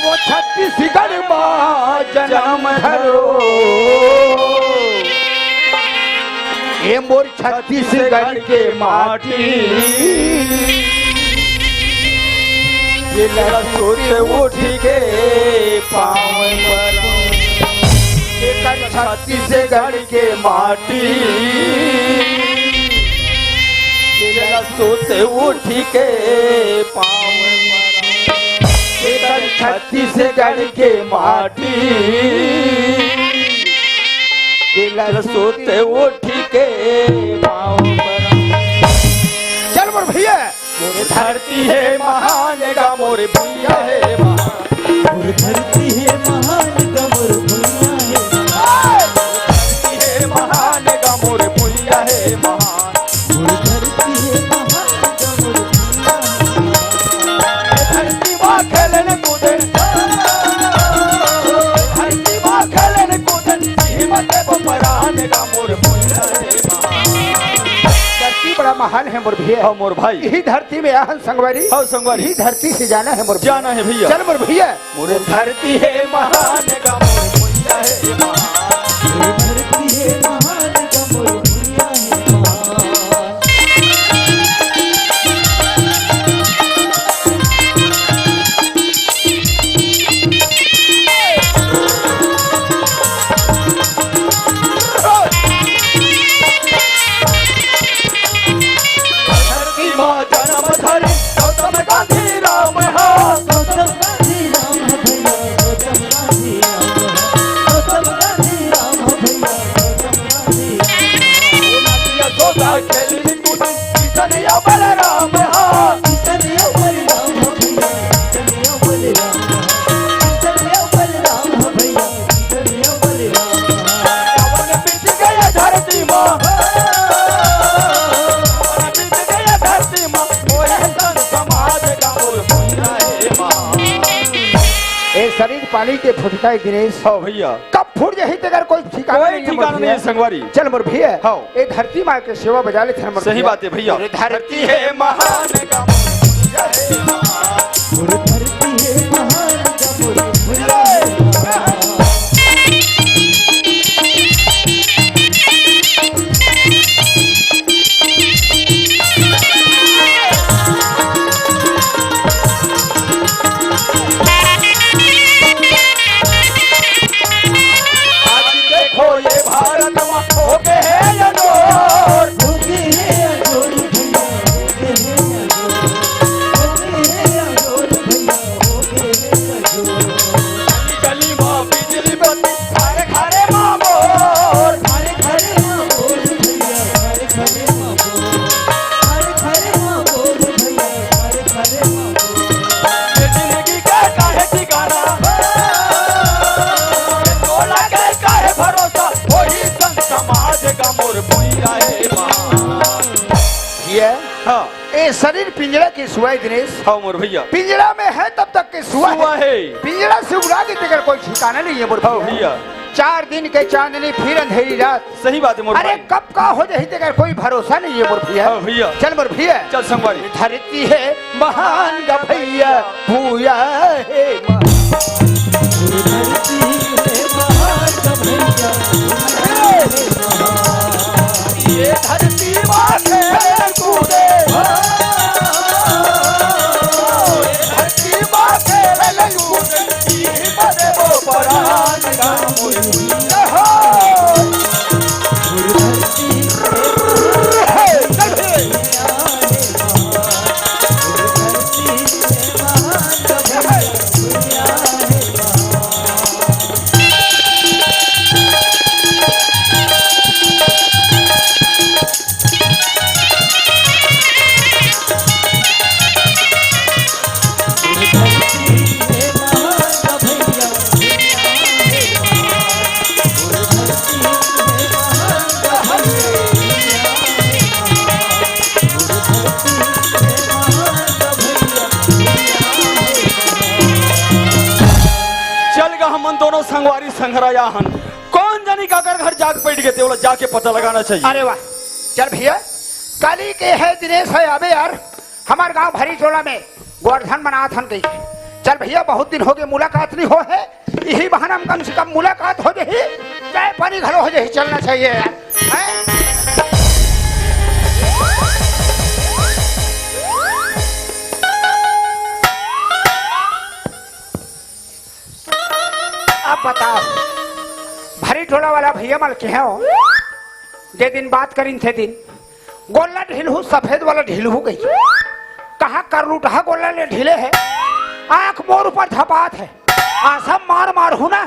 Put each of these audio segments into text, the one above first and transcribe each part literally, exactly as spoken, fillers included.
छत्तीसगढ़ मा जनम धरो, ए मोर छत्तीसगढ़ के माटी। जेला सोते उठ के पाँव परौं, एकर छत्तीसगढ़ के माटी। जेला सोते उठ के पाँव परौं, एकर छत्तीसगढ़ के माटी। जेला सोते उठ के पाँव परौं। चल मोर भैया। मोर धरती हे महान गा मोर भुइयां हे महान। मोर धरती हे महान गा मोर भुइयां हे महान। धरती हे महान गा मोर भुइयां हे महान। मोर धरती हे महान गा मोर भुइयां हे महान। धरती मा खेलन कूदन, धरती मा खेलन कूदन, हिम्मत को परान गा मोर भुइयां हे महान। धरती बड़ा महान हे मोर भैया। हाँ मोर भाई। इही धरती में आहन संगवारी। हाँ संगवारी। इही धरती से जाना हे मोर भैया। जाना हे भैया। चल मोर भैया। मोर धरती हे महान गा मोर भुइयां हे महान। मोर धरती हे महान गा मोर भुइयां हे महान। धरती मा जनम धरे गौतम गांधी राम हा। गौतम गांधी राम हा भैया, गौतम गांधी राम हा। गौतम गांधी राम हा भैया, गौतम गांधी राम हा। यशोदा खेली कूदी किशन या बलराम हा। किशन या बलराम हा भैया, किशन या बलराम हा। किशन या बलराम हा भैया, किशन या बलराम हा। पवन बीत गया धरती मा, पवन बीत गया धरती मा, मोहे संत समाज गा मोर भुइयां हे महान। ए शरीर पानी के फुटका हे दिनेश। हाँ भैया। कब फूट जाही तेकर कोई ठिकाना कोई नहीं हे ठिकाना मोर नहीं हे भैया। संगवारी। चल मोर भैया। हाँ। ए धरती माँ के सेवा बजा लेथन मोर सही भैया। बात हे भैया। मोर धरती हे महान गा मोर भुइयां हे महान। मोर धरती हे महान गा मोर भुइयां हे महान। आज देखो ये भारत मा हो गे हे अजोर। हो गे हे अजोर भैया, हो गे हे अजोर। हो गे हे अजोर भैया, हो गे हे अजोर। गली गली मा बिजली बत्ती, घरे घरे मा बोर। घरे घरे मा बोर भैया, घरे घरे मा बोर। घरे घरे मा बोर भैया, घरे घरे मा बोर। ये जिंदगी के काहे ठिकाना? ये तोला के काहे भरोसा? वही संत समाज गा मोर भुइयां हे महान। ये हाँ। ए शरीर पिंजड़ा के सुआ हे दिनेश। हाँ मोर भैया। पिंजड़ा में हे तब तक के सुआ सुआ हे। हे। पिंजड़ा से उड़ा के तेकर कोई ठिकाना नहीं हे मोर हाँ भैया। भैया। चार दिन के चांदनी फिर अंधेरी रात। सही बात हे मोर अरे भाई। कब का हो जाही तेकर कोई भरोसा नहीं हे मोर भैया। हाँ भैया। चल मोर भैया। चल संगवारी। धरती हे महान गा भैया, भुइयां हे महान। धरती हे महान गा भैया, भुइयां हे महान। ये धरती मा खेले कूदे, ये धरती मा खेले कूदे, ये बदे वो परान गाँव। चल गा हमन दोनों संगवारी संघरा आए हन। कोन जनी काकर घर जाग पइठ गे, तेला जाके पता लगाना चाहिए। अरे वाह, चल भैया, काली के हे दिनेश हे, अबे यार, हमर गांव भरी टोला में गोवर्धन मनात हन कहिके। चल भैया, बहुत दिन हो गए, मुलाकात नहीं हो है, यही बहाना में कम से कम मुलाकात हो जाही, चाय पानी घलो हो जाही, चलना चाहिए यार। हैं? अब बताओ, भरी टोला वाला भैया मल के हो, जे दिन बात करिन थे दिन, गोल्ला ढीलहू, सफेद वाला ढीलहू कही। कहाँ कर लूटहा गोल्ला ले ढीले है, आँख मोर ऊपर झपात है, आसा मार मार हूँ ना,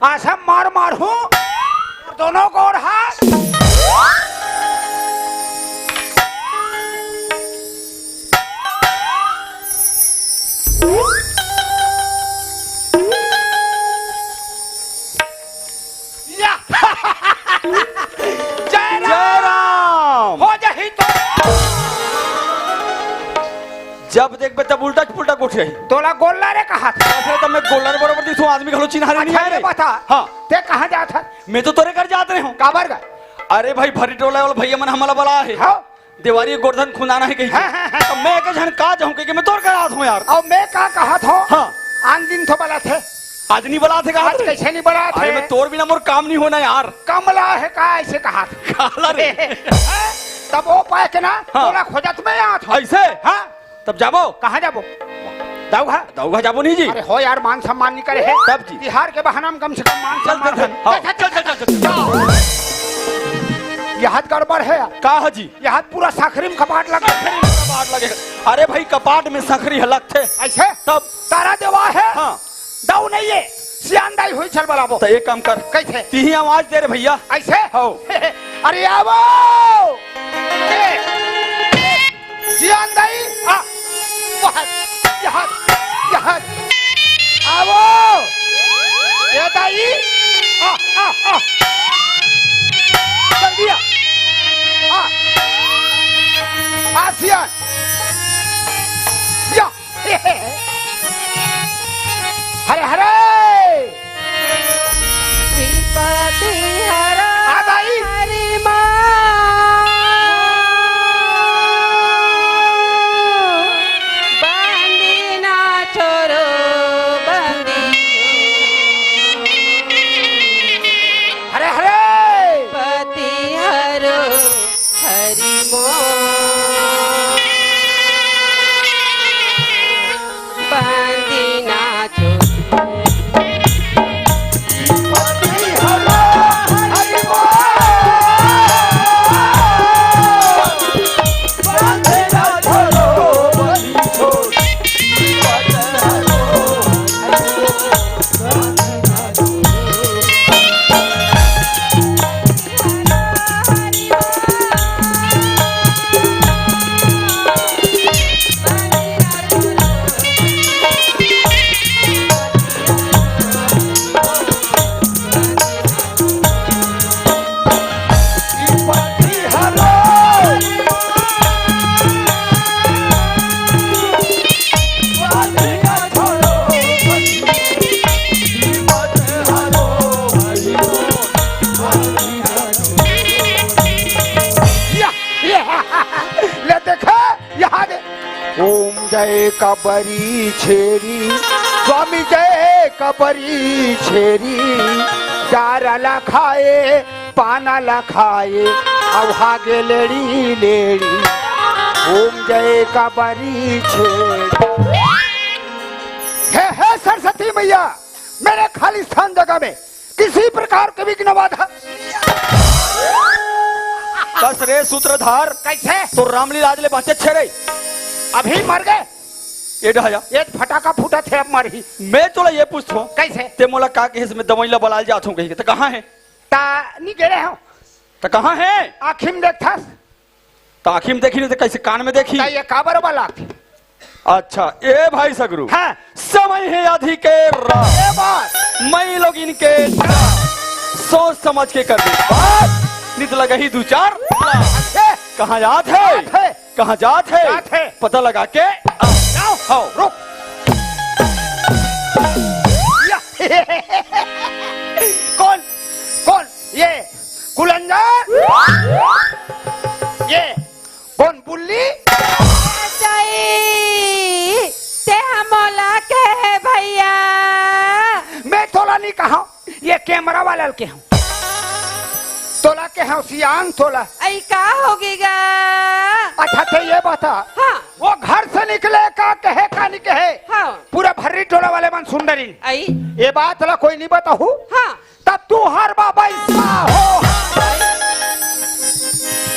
आसा मार मार हूँ, दोनों गोड़ हाथ। या। जय राम। जय राम। हो जाही तो। जब देखबे तब उल्टा पुल्टा गोठियाही। तोला गोल्ला रे कहा था। अरे तब मैं गोल्ला रे बरोबर दिखूं, आदमी घलो चिन्हारे नहीं अच्छा, है ये रे। बता। हाँ। ते कहाँ जात है? मैं तो तोरे घर जात रहे हूँ। काबर गा? अरे भाई, भरी टोला वाला भैया मन हमला बला है। हाँ। देवारी गोरधन खुंदाना है कही के। हाँ, हाँ, हाँ। तो मैं एक झन का जाऊं कही के मैं तोर करा आत हूँ यार। अउ मैं का कहत हूँ? हाँ। आन दिन तो बलात है। आज नहीं बलात है का आज रे? कैसे नहीं बलात अरे है? मैं तोर बिना मोर काम नहीं होना यार। कमला है का ऐसे कहा था? काला रे। हैं? तब वो पाए के ना हाँ। तोला खोजत में आत हूँ। ऐसे? हाँ। तब जाबो? कहाँ जाबो? दऊघा? दऊघा जाबो नहीं जी। अरे हो यार, मान सम्मान नहीं करे है। तब जी। तिहार के बहाना में कम से कम मान चल, सम्मान चल, चल, हाँ, है। चल, चल, चल, चल, चल। यह हाथ गड़बड़ है यार। का है जी? यह हाथ पूरा साखरी में कपाट लगा। साखरी में कपाट लगे। अरे भाई, कपाट में साखरी है लगथे। ऐसे? तब? तारा देवा है? हाँ। दऊ नहीं है। सियान दाई हुई, चल बलाबो। तो एक काम कर। कैसे? तिही आवाज दे रे भैया। ऐसे? हो। अरे आवो। ए, ए, सियान दाई, आ, वहाँ, यहाँ, यहाँ, आवो। ए दाई, आ, आ, आ। जल्दी आ। आ। आ, सियान। या। हरे हरे। श्रीपति हरो आ भाई। हरि मा। बांधी ना छोरो बांधी। हरे हरे। पति हरो हरि मो। बांधी ना छोरो। या, या, ले देखा, यहाँ दे। ओम जय कबरी छेरी, स्वामी जय कबरी छेरी, डारा ला खाए, पाना ला खाए, अउ हागे लेड़ी लेड़ी। ओम जय कबरी छेरी। हे, हे सरस्वती मैया, मेरे खाली स्थान जगह में किसी प्रकार के विघ्न बाधा। कस रे सूत्रधार, कैसे? तो रामलीला आज ले बाँचे छे रे। अभी मर गए। ये डहया। ये फटाका फूटा थे, अब मर ही। मैं तोला ये पूछथो। कैसे? ते मोला का कहे से मैं दवाई ला बलाल जात हूँ कही के, तो कहाँ है? ता नहीं गे रहे हो। तो कहाँ है? आँखी में देखथस। त आँखी में देखी नहीं तो कैसे कान में देखी? त ये काबर बलाथे? अच्छा, ए भाई सगरू, हाँ। समय है आधी के रात। ए बात। मई लोग इनके सोच समझ के कर दे बात, नित लगही दू चार। ए। कहाँ जात है? जात है। कहाँ जात है? जात है। पता लगा के आ। जाओ। आओ। रुक। या। कौन? कौन? ये कुलंदर? ये कौन बुल्ली? सही, ते ह मोला कहे कहा, ये कैमरा वाला के हूँ। तोला के हूँ सियान तोला। अई का होगे गा? अच्छा, ते ये बता, हाँ। वो घर से निकले का कहे का नहीं कहे? हाँ। पूरा भर्री टोला वाले मन सुन डरिन। अई। ये बात ला कोई नहीं बताहू। हाँ। तब तू हर बाबा इसका हो।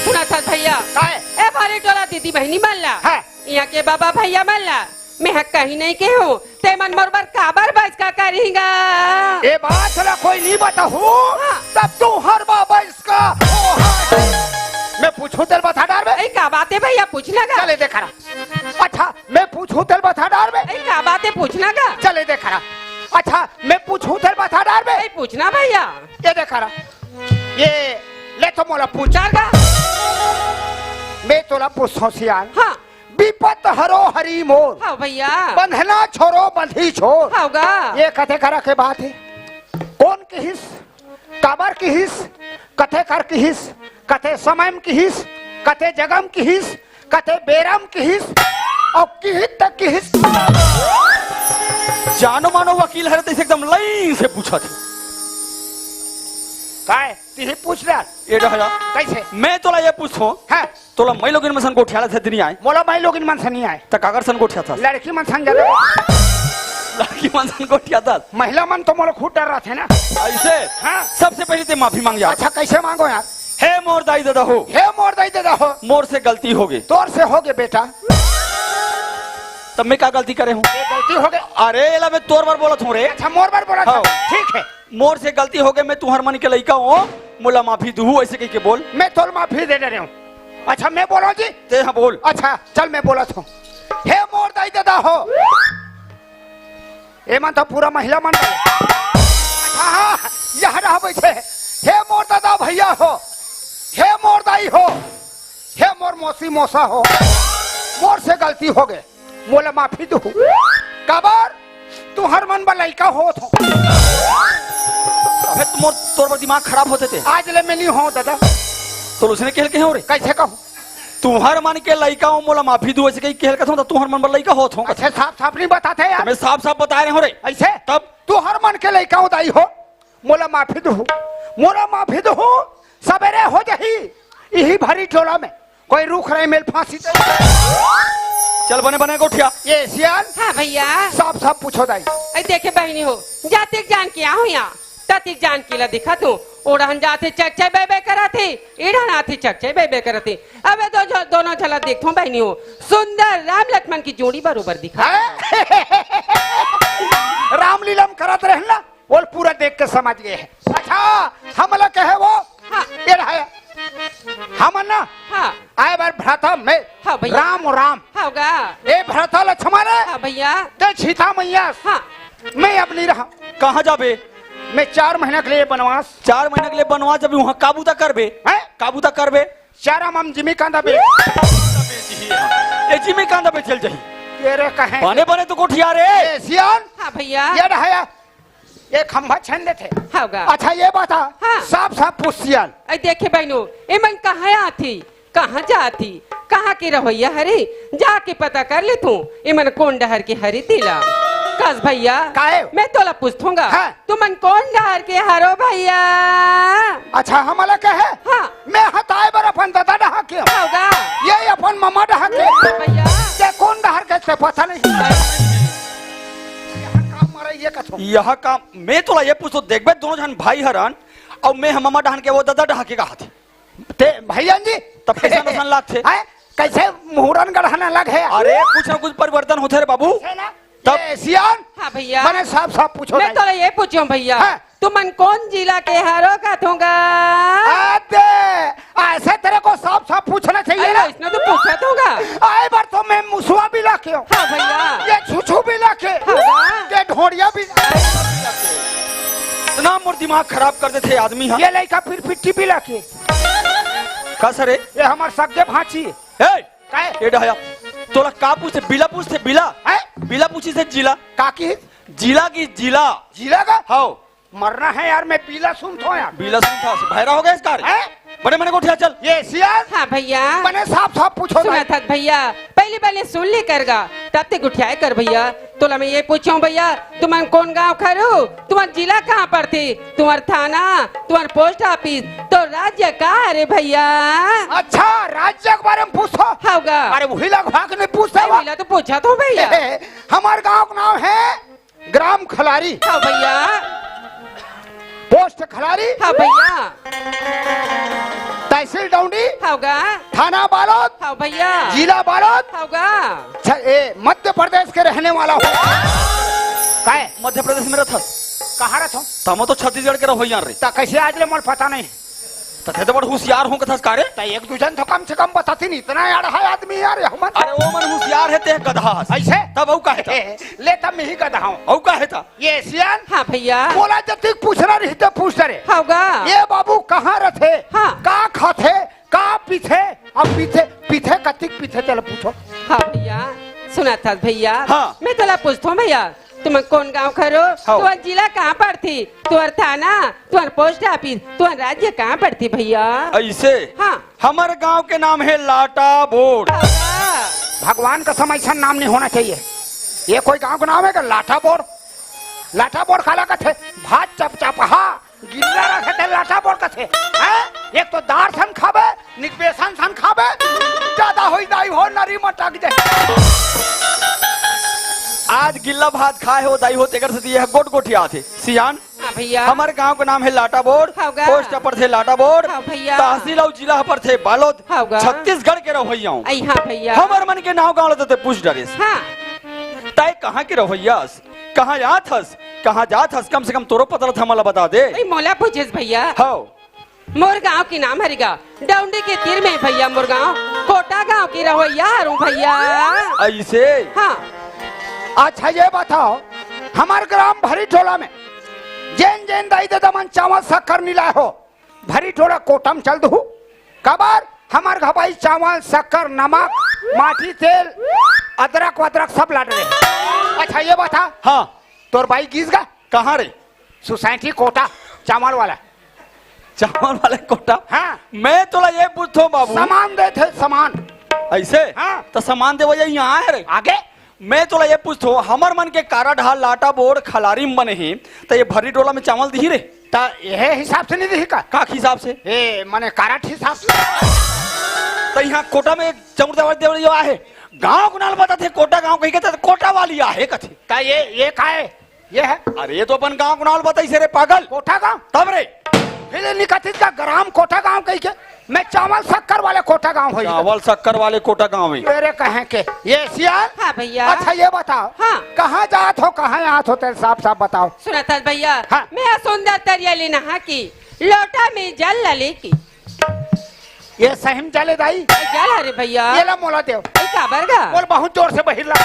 सुनत हस भैया। काय? ए भर्री टोला दीदी बहिनी मन ला। हाँ। इहाँ के बाबा भैया मन ला। मैं ह कहीं नहीं के हूँ, ते मन मोर बर काबर बइसका करिंगा? ए बात ला कोई नहीं बताहू, हाँ। तब तू हर बाबा इसका। मैं पूछूं तेल बता डार बे। ए, का बात है भैया, पूछना का? चले देखा रहा। अच्छा, मैं पूछूं तेल बता डार बे। ए, का बात है, पूछना का? चले देखा रहा। अच्छा, मैं पूछूं तेल बता डार बे। ए, पूछना भैया। ये देखा रहा। ये ले तो मोला पूछ। चार का? मैं तोला पूछथों सियान। हाँ। बिपत हरो हरी मोर। हाँ भैया। बंधना छोरो बंधी छोर। हाँ गा। ये कथे करा के बात है। कोन किहिस, काबर किहिस, कथे कर किहिस, कथे समय म किहिस, कथे जगह म किहिस, कथे बेरा म किहिस, अउ किहित तक किहिस। जानो मानो वकील हरे तइसे एकदम लाइन से पूछत हे। काय? तिही पूछ ले। ए डहरा। कइसे? मैं तोला ये पूछथों। हाँ। तोला माईलोगिन मन सन गोठियाथस ते नइ आय? मोला माईलोगिन मन सन नइ आय। त काकर सन गोठियाथस? लड़की मन सन जादा। लड़की मन सन गोठियाथस? महिला मन तो मोला खुद डर्राथे ना। अइसे? हाँ। सबसे पहिले ते माफी मांग यार। अच्छा, कइसे मांगों यार? हे मोर दाई ददा हो। हे मोर दाई ददा हो। मोर से गलती होगे। तोर से होगे बेटा। तब मैं का गलती करे हूँ? ये गलती होगे। अरे, एला मैं तोर बर बोलत हूँ रे। अच्छा, मोर बर बोलत हूँ। हाँ। ठीक है। मोर से गलती होगे, मैं तुंहर मन के लइका हों, मोला माफी दुहू, अइसे कहिके बोल। मैं तोला माफी दे डरे हूँ। अच्छा, मैं बोलों जी? ते हाँ बोल। अच्छा, चल मैं बोलत हूँ। हे मोर दाई ददा हो। ए मन तो पूरा महिला मन। हाँ, हाँ, यहाँ रह बइठे। हे मोर ददा भैया हो, हे मोर दाई हो, हे मोर मौसी मौसा हो, मोर से गलती होगे। मोला माफी दो। काबर? तुंहर मन बर लइका होत हों। अबे तुम, तोर बर दिमाग खराब होथे ते। आज ले मैं नइ हों ददा। तो उसने कहल कहे हो रे? कइसे कहूँ? तुंहर मन के लइका हों, मोला माफी दो, अइसे कहिके कहल कथों, त तुंहर मन बर लइका होत हों। अच्छा, साफ साफ नइ बताथे यार। मैं साफ साफ बताय रहे हों रे। अइसे? तब? तुंहर मन के लइका हों दाई हो। मोला माफी दुहू, मोला माफी दुहू, सबेरे हो जाही। इही भरी टोला में कोई रूख राई मेल फांसी दे। चल बने बने गोठिया। ये सियान। हाँ भैया। साफ साफ पूछों दाई। अई देखे बहिनी हो, जातिक जान के आहूँ इहाँ, ततिक जान के ला दिखत हूँ। ओ डहन जाथे चकचक बे बे करत हे, ए डहन आथे चकचक बे बे करत हे। अबे दो झ-, दोनों झला देखथों बहिनी हो, सुंदर राम लक्ष्मण की जोड़ी बरोबर दिखत हे। हैं? रामलीला में करत रहेन ना, ओला पूरा देख के समझ गे हे। अच्छा, हमला कहे वो? हाँ। ये रहा। हमन ना हाँ। आय बर भ्राता में हाँ भैया। राम राम। हाँ गा। ए भ्राता लक्ष्मण रे। हाँ भैया। ते सीता मैया। हाँ। मैं अब नइ रहंव। कहाँ जाबे? मैं चार महीना के लिए बनवास। चार महीना के लिए बनवास जाबे, उहाँ का बूता करबे? हैं? का बूता करबे? चारा म जिमी कांदा बेच। ए जिमी कांदा बेचल जाही। ये रे कहे। बने बने तो गोठिया रे। ए सियान। हाँ भैया। ये रहा। ये खंभा छेन देथे। हाँ गा। अच्छा, ये बता, हाँ। साफ साफ पूछ सियान। अई देखे बहिनी हो, एमन कहाँ आथे, कहाँ जाथे, कहाँ के रहइया हरे, जाके पता कर लेथों, एमन कोन डहर के हरे तेला। कस भैया, काहे? मैं तोला पूछथों गा, हाँ। तुमन कोन डहर के हरो भैया? अच्छा, हमला कहे? हाँ। मैं हताय बर अपन ददा डहा के हूँ। हाँ गा। ये अपन ममा डहा के। भैया। ते कोन डहर के, ते पता नहीं। यह काम मरे, ये कथो। यह काम मैं तोला ये पूछथों, देखबे दोनों झन भाई हरन, अउ मैं ह ममा डहन के, वो ददा डहा के कहाथे। ते भैया जी। तब कइसन असन लागथे? हैं? कइसे मुहूरन गढ़न अलग हे? अरे, कुछ ना कुछ परिवर्तन होथे रे बाबू। है ना? तब ये सियान? हाँ भैया। बने साफ साफ पूछों मैं दाई। तोला ये पूछों भैया। हाँ। तुमन कोन जिला के हरो कथों गा? अबे, ऐसे तेरे को साफ साफ पूछना चाहिए अरे, ना। इसने तो पूछा तो गा। आय बर तो मैं मुसवा बिला के हूँ। हाँ भैया। ये छुछू बिला के। हाँ भैया। ये ढोड़िया बिला। इतना मोर दिमाग खराब कर देथे आदमी, हाँ। ये लइका फिर पिट्टी बिला के। का सर हे? ये हमर सगे भांची। ए, काय? ए डहया, तोला का पूछे? बिला पूछे, बिला? हैं? बिला पूछिस हे जिला। का की? जिला की जिला। जिला का? हाव। मरना हे यार, मैं बिला सुनथों यार। बिला सुनथस, भैरा हो गे इस कार। हैं? बने मने गोठिया चल। ये सियान। हाँ भैया। बने साफ साफ पूछो सुना था भैया, पहली बने सुन ले कर गा, तब ते गुठियाए कर भैया। तोला मैं ये पूछूं भैया, तुमन कौन गांव खरू, तुम्हार जिला कहाँ पड़थे, तुम्हार थाना, तुम्हार पोस्ट ऑफिस, तो राज्य का हरे भैया? अच्छा, राज्य के बारे में पूछो। होगा। अरे वही लगवा के नहीं पूछता अरे वा। वही ला तो पूछा तो भैया। हमार गांव का नाम है ग्राम खलारी। हाँ भैया। पोस्ट खलारी। हाँ भैया। तहसील डौंडी। होगा। थाना बालोद। हाँ भैया। जिला बालोद। होगा। छ-, ए, मध्य प्रदेश के रहने वाला हूँ। काय? मध्य प्रदेश में रहथस? कहाँ रहथो? तमो तो छत्तीसगढ़ के रहो यार रे। ता कैसे आज ले मोर पता नहीं। तथे तो बड़ होशियार हो कथस का रे? ता एक दू जन तो कम से कम बताती नहीं, इतना यार है आदमी यार हमन। अरे वो मन होशियार है ते गधा हस। ऐसे? तब अऊ का है ता? ए, ले तब मैं ही गधा हूँ। अऊ का है ता? ये सियान। हाँ भैया। बोला जतिक पूछना रही तो पूछ रे। होगा। ये बाबू कहाँ रहथे? हाँ। का खाथे? का पीथे? अब पीथे, पीथे कतिक पीथे चल पूछो। हाँ भैया, सुना था भैया। हाँ। मैं तोला पूछता हूँ भैया, तुम कौन गांव खरो? हाँ। तुम्हार जिला कहाँ पड़थे? तुम्हार थाना, तुम्हार पोस्ट ऑफिस, तुम्हार राज्य कहाँ पड़थे भैया? ऐसे? हाँ। हमर गांव के नाम है लाटा बोर्ड। हाँ। भगवान कसम ऐसा नाम नहीं होना चाहिए। ये कोई गांव का नाम है क्या? लाटा बोर्ड। लाटा बोर्ड काला कथे? भात चपचपहा गिल्ला रखे थे, लाटा बोर्ड कथे। हैं? एक तो दार सन खाबे, निक बेसन सन खाबे, ज्यादा होई दाई हो, नरी मटक जाए। आज गिल्ला भात खाए हो दाई हो, तेकर से दिए है गोट गोटिया थे। सियान, हाँ भैया। हमर गांव के नाम है लाटा बोर्ड, हाँ गा। पोस्ट पर थे लाटा बोर्ड, हाँ भैया। तहसील अउ जिला पर थे बालोद, हाँ गा। छत्तीसगढ़ के रहो भैया। आई हाँ भैया। हमर मन के नाव गांव ल ते पूछ डरेस। हाँ। तय कहाँ के रहो भैया? कहाँ जात हस, कहाँ जात हस, कम से कम तोरो पता रथे, हमला बता दे। ए, मोला पूछेस भैया। हव। मोर गांव के नाम हरे गा, डौंडी के तीर में भैया मोर गांव, कोटा गांव की रहोइया हरऊं भैया। ऐसे? हाँ। अच्छा ये बताओ, हमार ग्राम भरी टोला में जेन जेन दाई ददा मन चावल शक्कर नी लाए हो, भरी टोला कोटा में चल दहू। काबर? हमार घर भाई चावल, शक्कर, नमक, माटी, तेल, अदरक वदरक सब लाड रहे। अच्छा ये बता, हाँ। तोर भाई गिस गा? कहाँ रे? सोसाइटी कोटा, चावल वाला। चावल वाले कोटा? हाँ। मैं तोला ये पूछथो बाबू। सामान देथे, सामान। ऐसे? हाँ। तो सामान देवइया यहाँ आए रे। आगे? मैं तोला ये पूछथो, हमर मन के कारड हा लाटा बोर्ड खलारी में बने हे, त ये भरी टोला में चावल दिही रे? त यह हिसाब से नहीं दिही का? का हिसाब से? ए, मने कारड हिसाब से। त यहाँ कोटा में चाउर देवल देवल यो आहे। गांव के नाल बताथे कोटा गांव कही के, त कोटा वाली आहे कथे। त ये, ये का है? ये है। अरे, ये तो अपन गांव के नाल बताइसे रे पागल। कोटा गांव? तब रे। फिर निकथित का ग्राम कोटा गांव कही के? मैं चावल शक्कर वाले कोटा गांव होई। चावल शक्कर वाले कोटा गांव ही। मेरे कहें के, ये सियान? हाँ भैया। अच्छा, ये बताओ, हाँ। कहाँ जात हो, कहाँ आत हो, तेरे साफ साफ बताओ। सुनत हस भैया, हाँ। मैं सुंदर तरिया ले नहा की, लोटा में जल ला लेके। ये सही में जल हे दाई? ए, जल हरे भैया। ये ला मोला देव। ए, काबर गा? बोल बहुत जोर से बहिर ला।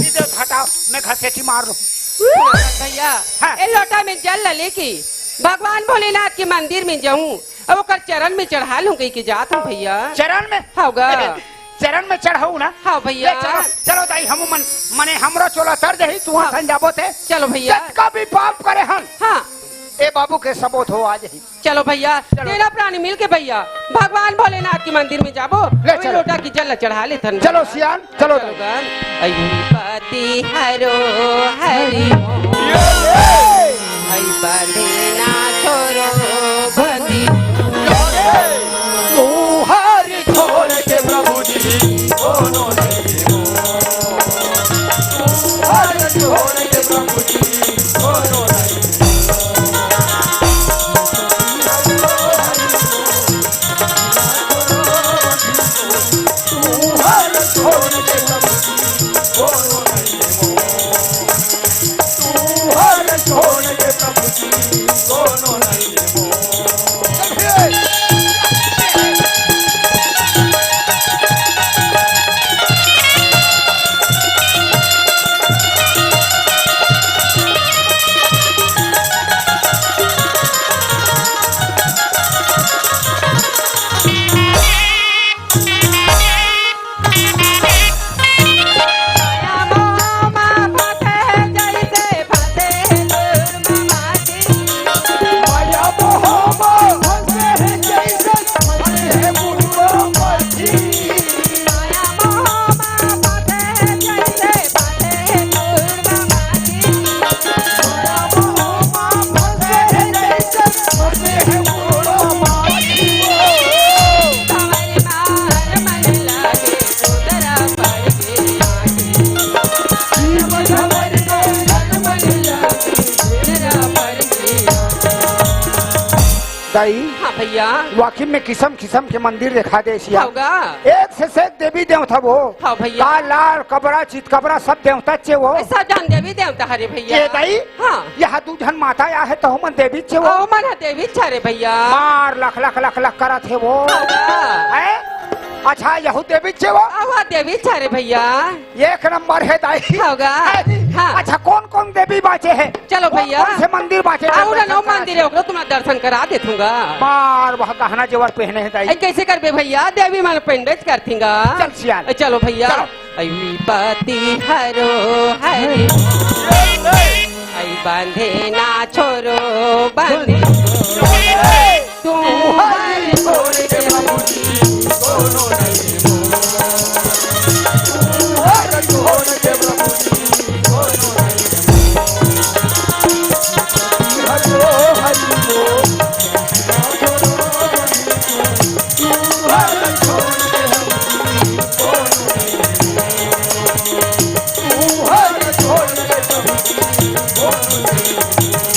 ये देव हटाओ, मैं घसेटी मार लूं। भैया, हाँ। ए लोटा में जल ला लेके भगवान भोलेनाथ के मंदिर में जाऊं, अब ओकर चरण में चढ़ा लूं कही के जात हूं भैया। चरण में? हाँ गा। चरण में चढ़ाऊ ना? हाँ भैया। ले चलो, चलो दाई, हम मन, मने हमरो चोला तर जाही, तू हाँ। सन जाबो ते। चलो भैया। जतका भी पाप करे हन, हाँ। ए बाबू के सबोत हो आ जाही। चलो भैया, चलो। तेरा प्राणी मिल के भैया भगवान भोलेनाथ के मंदिर में जाबो, ले वही चलो। लोटा की जल चढ़ा लेथन। चलो सियान, चलो। चलो गन। ऐ पति हरो हरि ओम। ऐ बंधे ना छोरो बंदी। तू हरि छोड़ के प्रभु जी कोनो नहीं हो। तू हरि छोड़ के प्रभु जी कोनो नहीं। दाई, हाँ भैया। वाकई में किसम किसम के मंदिर देखा दे सिया। हव गा। एक से, से एक देवी देवता वो। हाँ भैया। का लाल कबरा, चित कबरा, सब देवता चे वो। सब जान देवी देवता हरे भैया। ये दाई, हाँ। यहाँ दू झन माता आय हे, तहू मन देवी चे वो। ओ मन ह देवी चे रे भैया। मार लख लख लख लख करत हे वो। हव गा। हैं? अच्छा, यहू देवी चे वो। अउ हा देवी चे रे भैया। एक नंबर हे दाई। हव गा। हैं? हाँ। अच्छा, कौन कौन देवी बाचे हे? चलो कौन भैया। कौन से मंदिर बाचे हे? अउ ना, नौ मंदिर हे, ओकरो तुम्हारा दर्शन करा देथों गा। मार, वह गहना जेवर पहने हे दाई। ए, कैसे करबे भैया? देवी मन पहनबेच करथिन गा। चल सियान। ए, चलो भैया। चलो। ए, विपत्ति हरो हरि। ए, बांधे ना छोरो बांधे। तुम्हारी छोड़ के बाबूजी कोनो नहीं मोर। तुम्हारी छोड़ के बाबूजी कोनो नहीं मोर। हरि बोल, हरि बोल। तुम्हारी छोड़ के बाबूजी कोनो नहीं मोर। तुम्हारी छोड़ के बाबूजी कोनो नहीं मोर।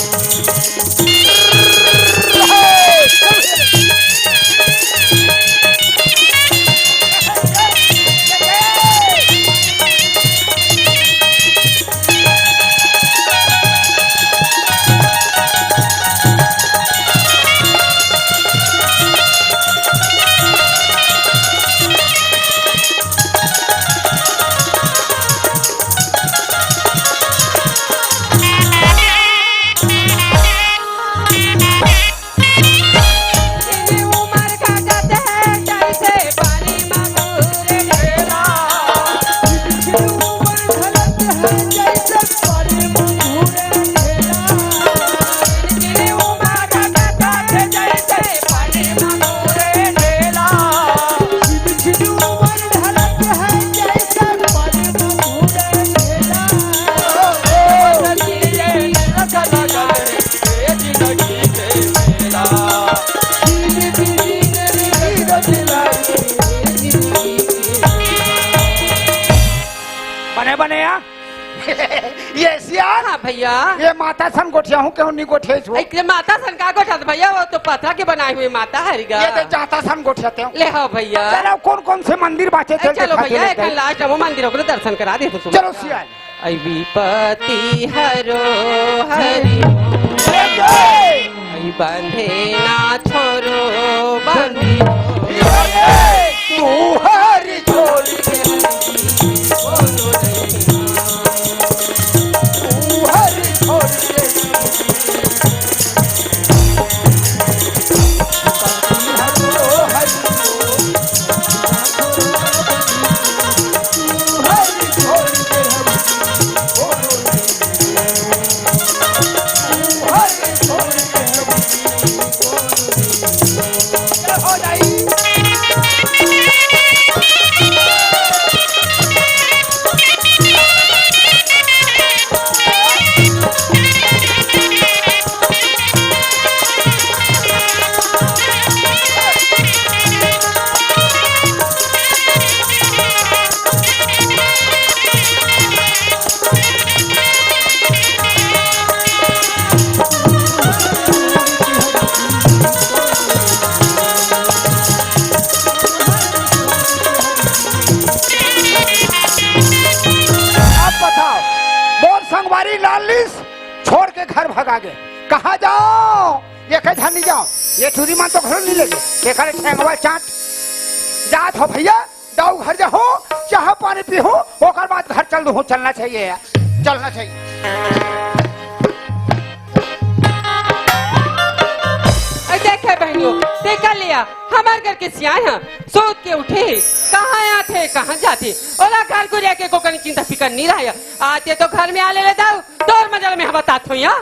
बने बने या? ये सियान? हाँ भैया। ये माता सन गोठिया हूँ, क्यों नहीं गोठिया छो? ए, ये माता सन का गोठिया भैया, वो तो पत्थर के बनाए हुए माता हरिगा। ये तो जाता सन गोठिया ते हूँ। ले हाँ भैया। चलो, कौन कौन से मंदिर बाचे ए, चल चलो दिखा के भैया, ले एक जाए। लास्ट हम मंदिर ओकरो दर्शन करा दे तुम। चलो सियान। ए, विपत्ति हरो हरि। ए, ए। ए, बांधे ना छोरो बांधे। ए, ए। तुम्हारी छोड़ के अब बताओ, मोर संगवारी लालिस छोड़ के घर भगा गे, कहाँ जाओ? ये कहीं झन नहीं जाओ, ये टूरी मन तो घर नहीं लेगे, ये करे ठेंगवा चाट। जात हो भैया, जाओ घर जाओ, चाह पानी पीहू, ओकर बाद घर चल दू, चलना चाहिए यार, चलना चाहिए। ए, देखे बहनियों, ते कर लिया, हमार घर के सियान ह, सोत के उठे हे, कहाँ आथे, कहाँ जाथे, ओला घर कुरिया के कोकन चिंता फिकर नहीं रहा। आते तो घर में आ ले ले दाऊ, तोर मजल में हवा तात होइया।